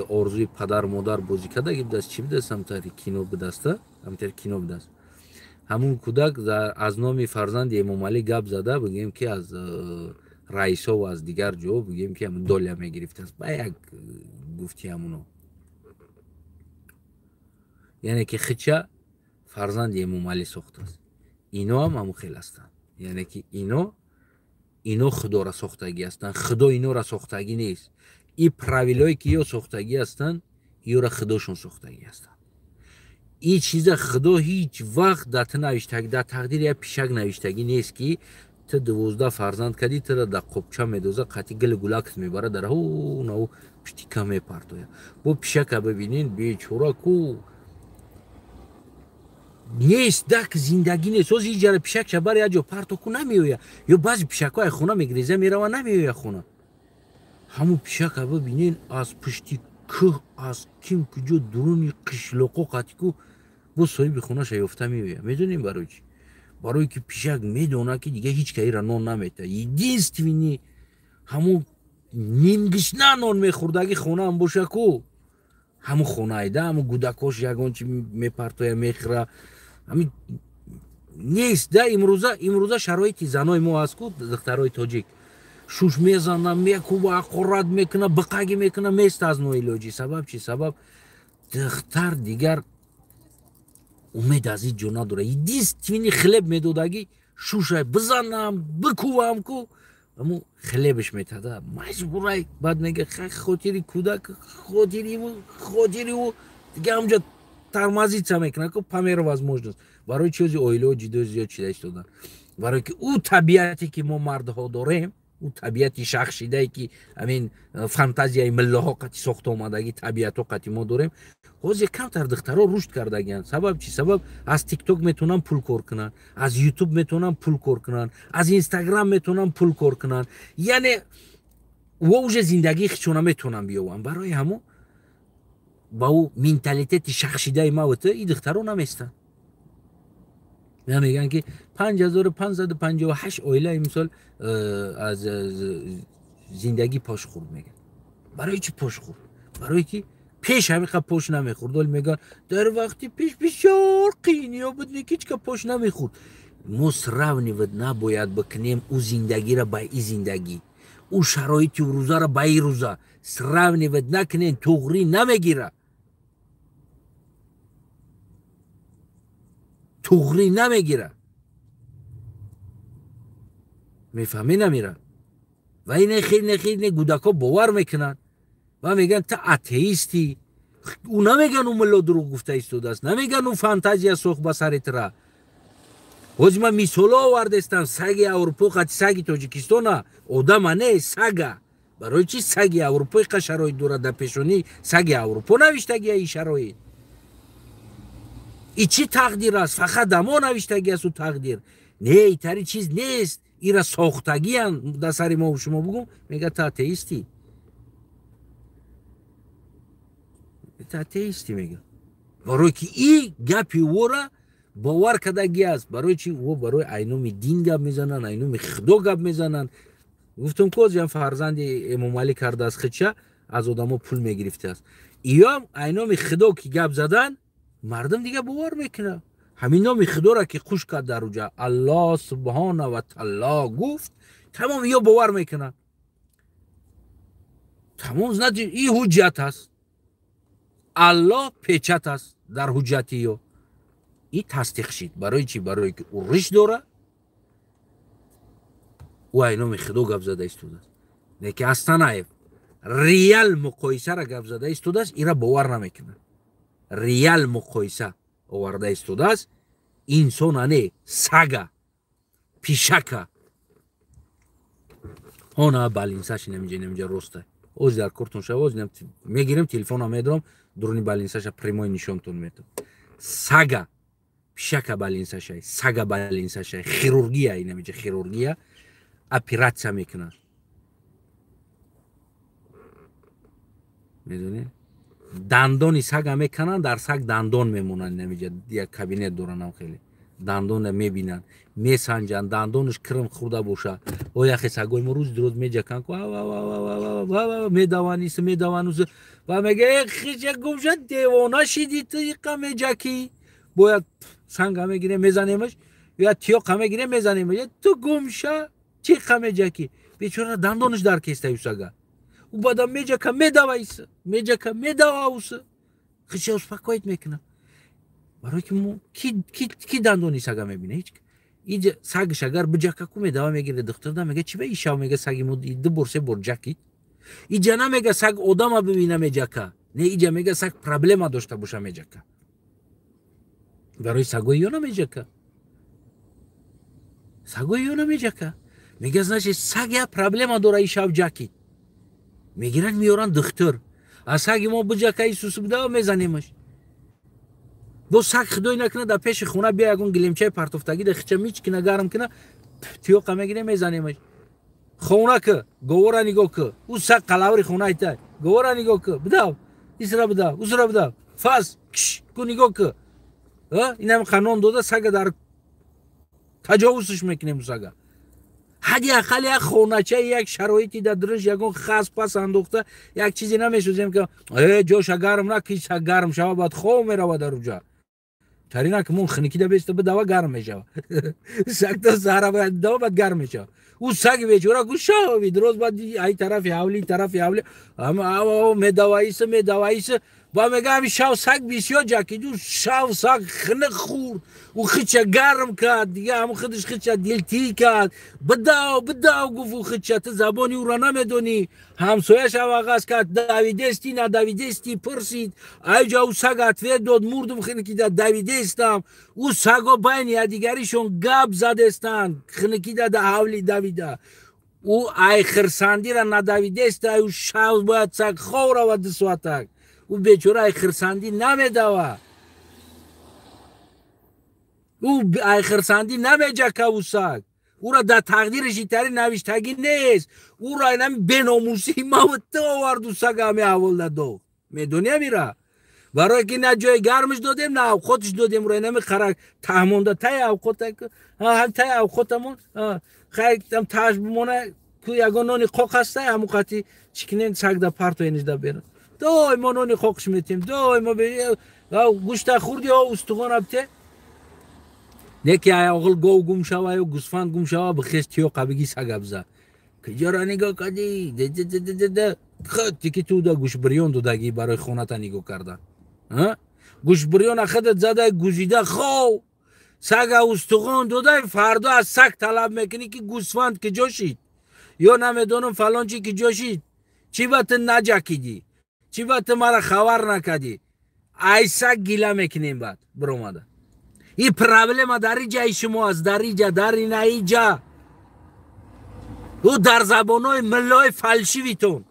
орзуи падар модар бозӣ кардаги будааст, чӣ будааст, ҳамтари кино будаста, ҳамтари кино будааст. Ҳамун кӯдак аз номи фарзанди Эмомалӣ гап зада, бигӯем ки аз раисо ва аз дигар ҷо, бигӯем ки ҳамун доля мегирифтааст, ба як гуфти ҳамуно, яъне ки хича фарзанди Эмомалӣ сохтааст. Ино ҳам ҳамун хел ҳастанд, яъне ки ино худоро сохтагӣ ҳастанд, худо инора сохтагӣ нест. И правилое ки ё сохтагӣ ҳастанд, ёра худошон сохтагӣ ҳастанд. Ин чиза худо ҳеҷ вақт дар ту навиштагӣ, дар тақдири як пишак навиштагӣ нест, ки ту 12 фарзанд кардӣ, тура дар қобча медоза, қатъи гили гулакт мебара, дар ҳу пиштика мепартоя. Бо пишака бибинен, бечора ку нест, дак зиндагӣ нест. Ҳозир иҷара пишакша бар як ҷо парто ку, намеоя. Ё баъзе пишакҳо ай хона мегреза, мерава, намеоя хона. Ҳамун пишака бибинен, аз пушти кӯҳ, аз ким куҷо, дуруни қишлоқо қатъи ку бо соҳиби хонаша ёфта меоя. Медонем барои чӣ? Барое ки пишак медонад, ки дига ҳеҷ каира нон намета. Единственный ҳамун нимгишна нон мехӯрдаги хонаам боша ку, ҳамун хонаайда, ҳамун гудакош ягон чи мепартоя, мехӯра. Ҳамин нест да. Имрӯза шароити занои мо аст ку, духтарои тоҷик шуш мезана, мекуба, ақорат мекуна, биқагӣ мекуна, мест аз ноилоҷӣ. Сабаб чи? Сабаб духтар дигар умед аз ин ҷо надора. Единственный хлеб медодагӣ шушай бизанам, бикувам ку, аммо хлебаш метада, маҷбурай. Баъд мега хотири кӯдак, хотири ӯ, хотири ӯ, дига ҳамҷо тормозиться мекунад ку, по мере возможность. Барои чӣ ози оилаҳо ҷиддо зиёд шида истодан? Барое ки ӯ табиате ки мо мардҳо дорем, ӯ табиати шахшидае ки ҳамин фантазияи миллаҳо қати сохта омадагӣ табиатҳо қати мо дорем, ҳозир камтар духтаро рушд кардагианд. Сабаб чӣ? Сабаб аз тикток метавонанд пул кор кунанд, аз ютуб метавонанд пул кор кунанд, аз инстаграм метавонанд пул кор кунанд. Яъне во уже зиндагии хичона метавонанд биёванд. Барои ҳамон ба ӯ менталитети шахшидаи маву ту и духтаро наместанд. Мегӯянд ки 5558 оила имсол аз зиндагӣ пош хӯрд. Мегӯянд барои чӣ пош хӯрд? Барое ки пеш ҳамиқа пош намехӯрд. Оли мегӯянд дар вақти пеш бисёр қииниё буд, ҳеҷ ка пош намехӯрд. Мо сравнивать набояд бикунем ӯ зиндагиро ба и зиндагӣ, ӯ шароити рӯзаро ба и рӯза сравнивать накунем, туғрӣ намегира, туғрӣ намегира. Мефаҳмӣ намира? Ва ине хел не гудако бовар мекунанд ва мегӯянд ту атеистӣ. Ӯ намегӯянд ӯ мулло дурӯғ гуфта истодааст, намегӯянд ӯ фантазия сохт ба сари тира. Ҳозир ман мисолҳо овардастам, саги Аврупо қати саги Тоҷикистона одама не, сага. Барои чи саги Аврупо иқа шароит дорад? Дар пешонии саги Аврупо навиштагия ин шароит. И чӣ тақдир аст? Фақат дамо навиштагӣ аст ӯ тақдир. Не, итари чиз нест. Ира сохтагиян дар сари мо шумо бугум, мега ту атеистӣ. Ту атеистӣ мега. Барои ки и гапи ӯра бовар кардагӣ аст. Барои чи? Ӯ барои айноми дин гап мезананд, айноми худо гап мезананд. Гуфтум ки озиам фарзанди Эмомалӣ кардааст хича, аз одамо пул мегирифтааст. Иёам айноми худо ки гап задан, мардум дига бовар мекунад. Ҳамин номи худоро ки қуш кард дар уҷа, Аллоҳ субҳона ва таоло гуфт, тамом иё бовар мекунад. Тамом, значит, и ҳуҷҷат аст. Аллоҳ печат аст дар ҳуҷҷати ё. И тасдиқ шид. Барои чи? Барои ки ӯ риш дора, ӯ ай номи худо гап зада истодааст. Не ки Астанаев реал муқоисаро гап зада истодааст, ира бовар намекунад. Реал муқоиса оварда истодааст, инсона не, сага, пишака. Она балинсаш инамиҷа, инамиҷа роста. Оз дар кортон шава, оз мегирем, телефона медорам, дуруни балинсаша прямой нишонтон метам. Сага, пишака балинсашай, сага балинсашай, хирургия, инамиҷа хирургия, оператсия мекунад. Медонед? Дандони сага мекунанд, дар саг дандон мемонанд, инамиҷа як кабинет доранам хеле. Дандона мебинанд, месанҷанд, дандонаш кирм хӯрда боша. О яхе сагои мо рӯзи дуроз меҷаканд, ку медаванд, иса медаванд, ва мега э хича гумша девона шиди ту иқа меҷакӣ. Бояд санга мегирем, мезанемаш, ё тиёқа мегирем, мезанемаш. Ту гумша чӣ қа меҷакӣ? Бечора дандонаш дар кестаю сага. Ӯ баъдам меҷака медава иса, меҷака медава уса. Хича успокоит мекунад. Барои ки мо ки дандони сага мебина? Ҳеҷ. Иҷа сагаш агар биҷака ку медава мегире духтарда, мега чи ба ишав, мега саги мо ду бор се бор ҷакид. Иҷа намега саг одама бибина меҷака. Не, иҷа мега саг проблема дошта боша меҷака. Барои сагои ё намеҷака. Сагои ё намеҷака. Мега значит саг я проблема дора ишав ҷакид. Мегиранд меоранд духтур. А саги мо биҷака Исус бидава мезанемаш. Бо саг худой накунад дар пеши хона бия ягон гилемчаи партофтагӣ да хича мичкина гарм кина, тиёқа мегирем мезанемаш. Хона ки говора нигоҳ ки, ӯ саг қалаври хона айта. Говора нигоҳ ки, бидав, исра бидав, усра бидав. Фас, киш, ку нигоҳ ки. Инам қанон дода сага дар таҷовузш мекунем сага. Ҳадди ақал як хонача, як шароити дар дуриш ягон хас пас андохта, як чизе намесӯзем ки ҷоша гарм наки, саг гарм шава, баъд хов мерава дар уҷа. Тарина ки мон хиникида беста бидава гарм мешава. Саг то саҳра бояд бидава, баъд гарм мешава. Ӯ саги бечора гу шави дроз баъд ай тарафи ҳавли, тарафи ҳавли, медава иса, медава иса, ба мега ҳами шав саг бисёр ҷакид, ӯ шав саг хиник хӯрд, ӯ хича гарм кард, дига ҳамн худаш хича дилтӣ кард, бидав, бидав гуфт ӯ хича, ту забони ӯро намедонӣ. Ҳамсояш авағаз кард, давидести, надавидести, пурсид. Айҷа ӯ саг ответ дод, мурдум хиникида давидестам. Ӯ саго байни якдигаришон гап задестанд, хиникида да ҳавли давида. Ӯ ай хирсандира надавидеста, ӯ шав бояд саг хов равад ду соатак. Ӯ бечора ай хирсандӣ намедава. Ӯ ай хирсандӣ намеҷака ӯ саг. Ӯра дар тақдириш итари навиштагӣ нест. Ӯра инами беномусӣ маву ту оварду сага ҳами аҳволда дод. Медонӣ амира? Барое ки на ҷои гармиш додем, на авқотиш додем, ӯра инами қарак таҳмонда таи авқота, таи авқотамон, хай там тааш бимона, ку ягон нони қоқ ҳастай, ҳамун қати чӣ кинем саг да партоениш да берун. Доимо нони қоқш метем, доимо гӯшта хӯрди, о устухон абте. Не ки оғил гов гум шава ё гӯсфанд гум шава, бихез тиёқа биги сагабза. Киҷора нигоҳ кардӣ? Тики ту да гӯшбирён додагӣ барои хоната нигоҳ кардан. Гӯшбирёна худат зада гузида хов. Сага устухон додай, фардо аз саг талаб мекунӣ ки гӯсфанд киҷо шид? Ё намедонам фалон чи киҷо шид? Чӣ ба ту наҷакидӣ? Чӣ ба ту мара хабар накардӣ? Ай саг гила мекунем баъд биромада. И проблема дар иҷаи шумо аст, дар иҷа, дар ина иҷа. Ӯ дар забонҳои миллои фалшивитон.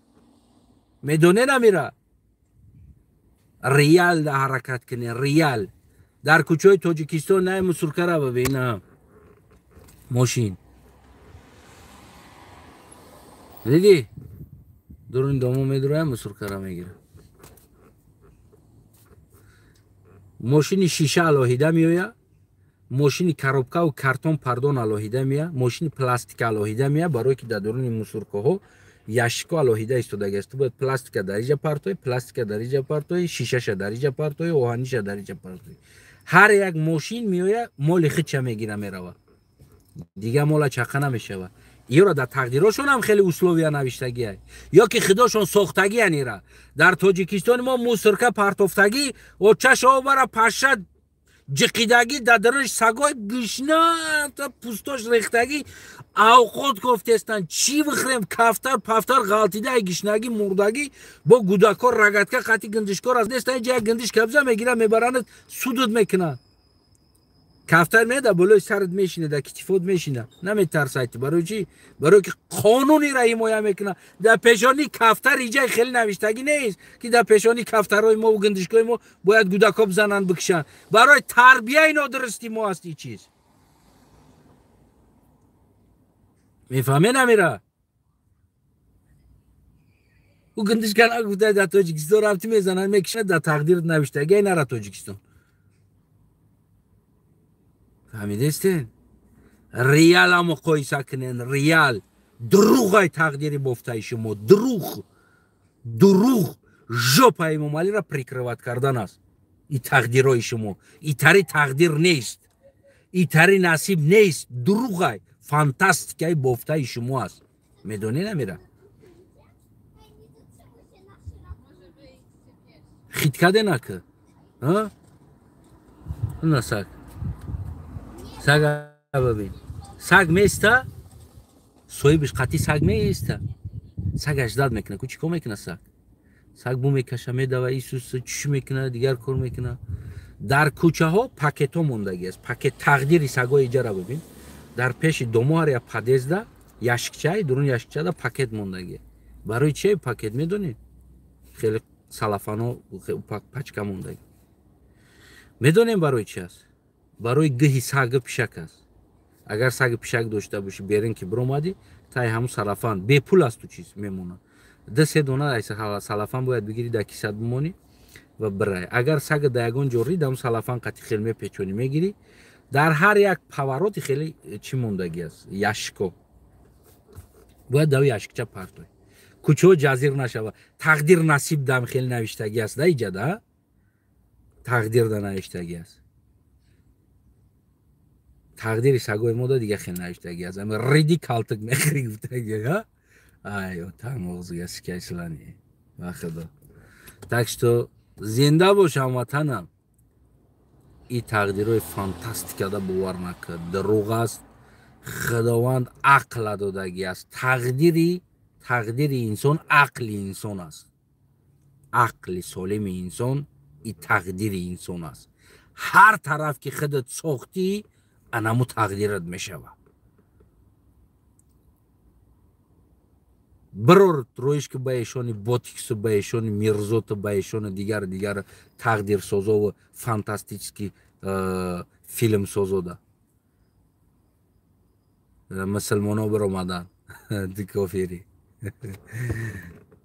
Медоне намира? Реал да ҳаракат кунед, реал. Дар кӯчаҳои Тоҷикистон най мусуркара бибин, мошин. Дидӣ? Дуруни домо медуроям, мусуркара мегирам. Мошини шиша алоҳида меояд, мошини коробкаву картон пардон алоҳида меояд, мошини пластика алоҳида меояд, барое ки дар дуруни мусуркаҳо ящикҳо алоҳида истодагиаст. Ту бояд пластика дар иҷа партоӣ, пластика дар иҷа партоӣ, шишаша дар иҷа партоӣ, оҳаниша дар иҷа партоӣ. Ҳар як мошин меояд, моли худша мегира меравад. Дигар мола чақа намешавад. Иёра дар тақдирошон ҳам хеле условия навиштагиай. Ё ки худошон сохтагиян ира. Дар Тоҷикистони мо мусорка партофтагӣ, очаш обара паша ҷиқидагӣ, дар дарунаш сагои гишна та пустош рехтагӣ, авқот кофтестанд. Чӣ бихӯрем? Кафтар пафтар ғалтида гишнагӣ, мурдагӣ, бо гудакор рагатка қати гиндишкор аз нест, инҷа як гиндиш кабза мегирад, мебаранад, судуд мекунад. Кафтар меояд, болои сарат мешинад, дар китифот мешинад. Наметарсад. Барои чӣ? Барои ки қонунира ҳимоя мекунад. Дар пешонии кафтар иҷаи хеле навиштагӣ нест, ки дар пешонии кафтарҳои мо ва гиндишкои мо бояд гудакҳо бизананд, бикушанд. Барои тарбияи нодурусти мо аст ин чиз. Мефаҳме намира? Ӯ гиндишка нагуфта дар Тоҷикистон рафти мезананд, мекушанд, дар тақдират навиштагӣ нара Тоҷикистон. Фаҳмидестен? Реала муқоиса кунен, реал. Дурӯғай тақдири бофтаи шумо, дурӯғ. Дурӯғ жопа Эмомалиро прикрывать кардан аст. И тақдирҳои шумо. Итари тақдир нест. Итари насиб нест. Дурӯғай фантастикаи бофтаи шумо аст. Медонӣ намира? Хит каде нака? А? На саг. Сага бибин. Саг места, соҳибаш қатъи саг меиста. Сагаш дад мекунад. Ку чӣ кор мекунад саг? Саг бу мекаша, медава, исус чӯш мекунад, дигар кор мекунад. Дар кӯчаҳо пакетҳо мондагӣ аст. Пакет тақдири сагҳои иҷара бибин. Дар пеши домо ҳар як подъезда яшкчаи, дурун яшкчада пакет мондагӣ. Барои чие пакет медонед? Хеле салафано пачка мондагӣ. Медонем барои чи аст? Барои гиҳи саги пишак аст. Агар саги пишак дошта бошӣ, берин ки биромадӣ, таи ҳамун салафан бепул аст, ту чиз мемонад. 2-3 дона ай салафан бояд бигирӣ, дар кисат бимонӣ ва бирай. Агар сага дар ягон ҷо рид, ҳамун салафан қати хел мепечонӣ, мегирӣ. Дар ҳар як повороти хеле чӣ мондагӣ аст? Яшко. Бояд дар яшкча партоӣ. Кӯчаҳо ҷазир нашава. Тақдир насиб дам хеле навиштагӣ аст, да иҷада? Тақдир да навиштагӣ аст. Тақдири сагои мо да дига хеле навиштагӣ аст. Ами риди калтак мехӯри гуфтагӣ, ҳа? Ай, отам оғзига сикайсилани. Ва худо. Так что зинда бош ҳамватанам. И тақдирҳои фантастикада бовар накард. Дурӯғ аст. Худованд ақла додагӣ аст. Тақдири инсон ақли инсон аст. Ақли солими инсон и тақдири инсон аст. Ҳар тараф ки худат сохтӣ, анаму тақдират мешавад. Бирор роиш ки ба эшони ботиксу, ба эшони мирзоту, ба эшони дигар дигар тақдирсозову фантастический филмсозода. Мусулмоно биромадан. Ди кофири.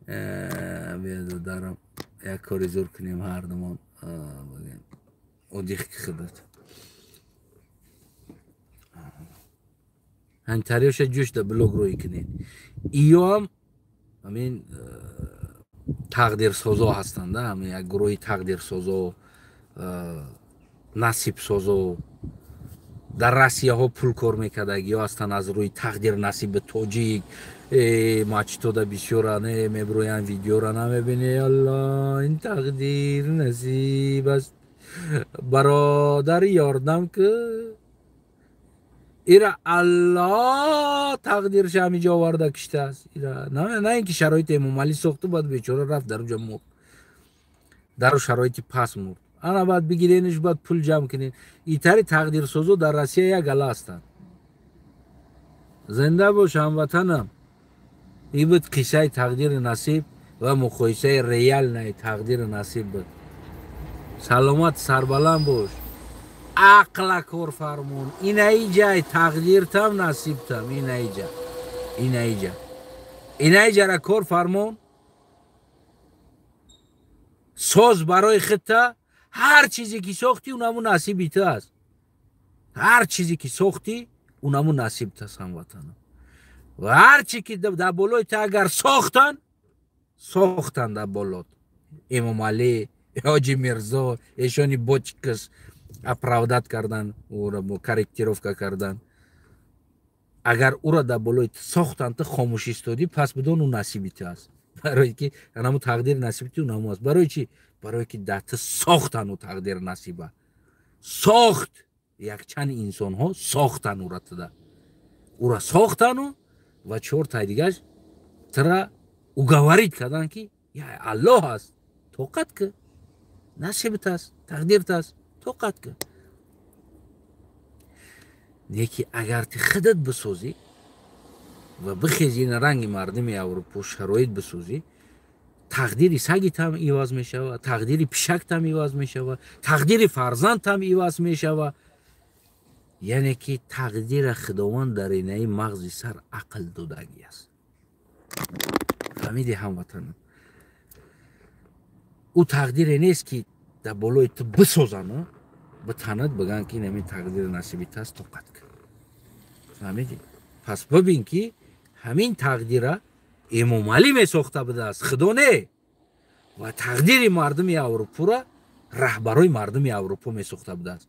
Биёдарам як кори зур кунем ҳардумон. Одих ки худат. Ҳантариёша ҷӯш да блог рӯй кунед. Иёам ҳамин тақдирсозо ҳастанд, да, ҳамин як гурӯҳи тақдирсозо, насибсозо. Дар Россияҳо пул кор мекардагиҳо ҳастанд, аз рӯи тақдир насиби тоҷик мачитода бисёра не меброянд, видеора намебини. Алло, ин тақдир насиб аст, бародар, ёрдам ки ира Алло тақдирша ҳамиҷо оварда киштааст. Ира на ин ки шароити Эмомалӣ сохту, баъд бечора рафт дар уҷа мурд, дару шароити пас мурд. Ана баъд бигирениш, баъд пул ҷамъ кунед. Итари тақдирсозо дар Россия як гала ҳастанд. Зинда бош, ҳамватанам. Ин буд қиссаи тақдири насиб ва муқоисаи реальный тақдири насиб буд. Саломат, сарбаланд бош. Ақла корфармон. Инаиҷай тақдиртам, насибтам, инаиҷа, инаиҷа, инаиҷара кор фармон соз барои худта. Ҳар чизе ки сохтӣ, унаму насиби ту аст. Ҳар чизе ки сохтӣ, унаму насиб аст, ҳамватанам. Ва ҳар чи ки дар болои ту агар сохтан, сохтан дар болот Эмомалӣ, Ҳоҷи Мирзо, эшони бочкас оправдать кардан, ӯро корректировка кардан, агар ӯро дар болои ту сохтан, ту хомӯш истодӣ, пас бидон, ӯ насиби ту аст. Барое ки анаму тақдири насиби ту унаму аст. Барои чӣ? Барое ки дар ту сохтан ӯ тақдири насиба сохт. Якчанд инсонҳо сохтан ӯра, туда ӯра сохтану ва чортай дигаш тра уговорить кардан, ки я Аллоҳ аст, тоқат ки, насибат аст, тақдират аст, тоқат ки. Неки агар ти худат бисозӣ ва бихези, ин ранги мардуми Аврупо шароит бисозӣ, тақдири сагитам иваз мешавад, тақдири пишактам иваз мешавад, тақдири фарзандтам иваз мешавад. Яъне ки тақдира Худованд дар инаи мағзи сар ақл додагӣ аст. Фаҳмиди, ҳамватанам? Ӯ тақдире нест, ки дар болои ту бисозанд, битанад, бигӯянд, ки инами тақдири насибит аст, тоқат кун. Фаҳмидӣ? Пас бибин, ки ҳамин тақдира Эмомалӣ месохта будааст, Худо не, ва тақдири мардуми Аврупоро раҳбарои мардуми Аврупо месохта будааст.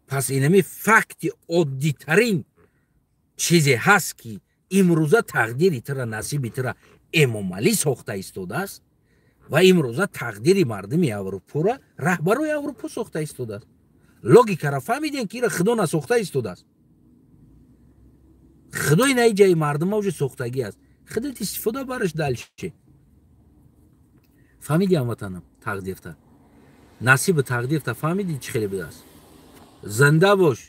Пас инами факти оддитарин чизе ҳаст, ки имрӯза тақдири тура, насиби тура Эмомалӣ сохта истодааст ва имрӯза тақдири мардуми Аврупоро раҳбарои Аврупо сохта истодааст. Логикаро фаҳмидем, ки ира Худо насохта истодааст. Худо инаи ҷаи мардума уже сохтагӣ аст, худат истифода бараш дальше. Фаҳмиди, ҳамватанам? Тақдирта, насибу тақдирта фаҳмиди, чӣ хеле будааст? Зинда бош.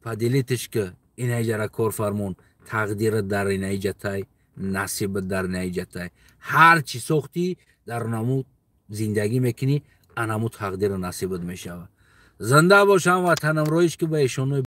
Поделитесь ки инаиҷара корфармон, тақдира дар инаиҷатай, насиба дар инаиҷатай. Ҳар чӣ сохтӣ, дар намуд зиндагӣ мекунӣ, анаму тақдиру насибат мешавад. Зинда бош, ҳамватанам. Роиш ки ба эшонои.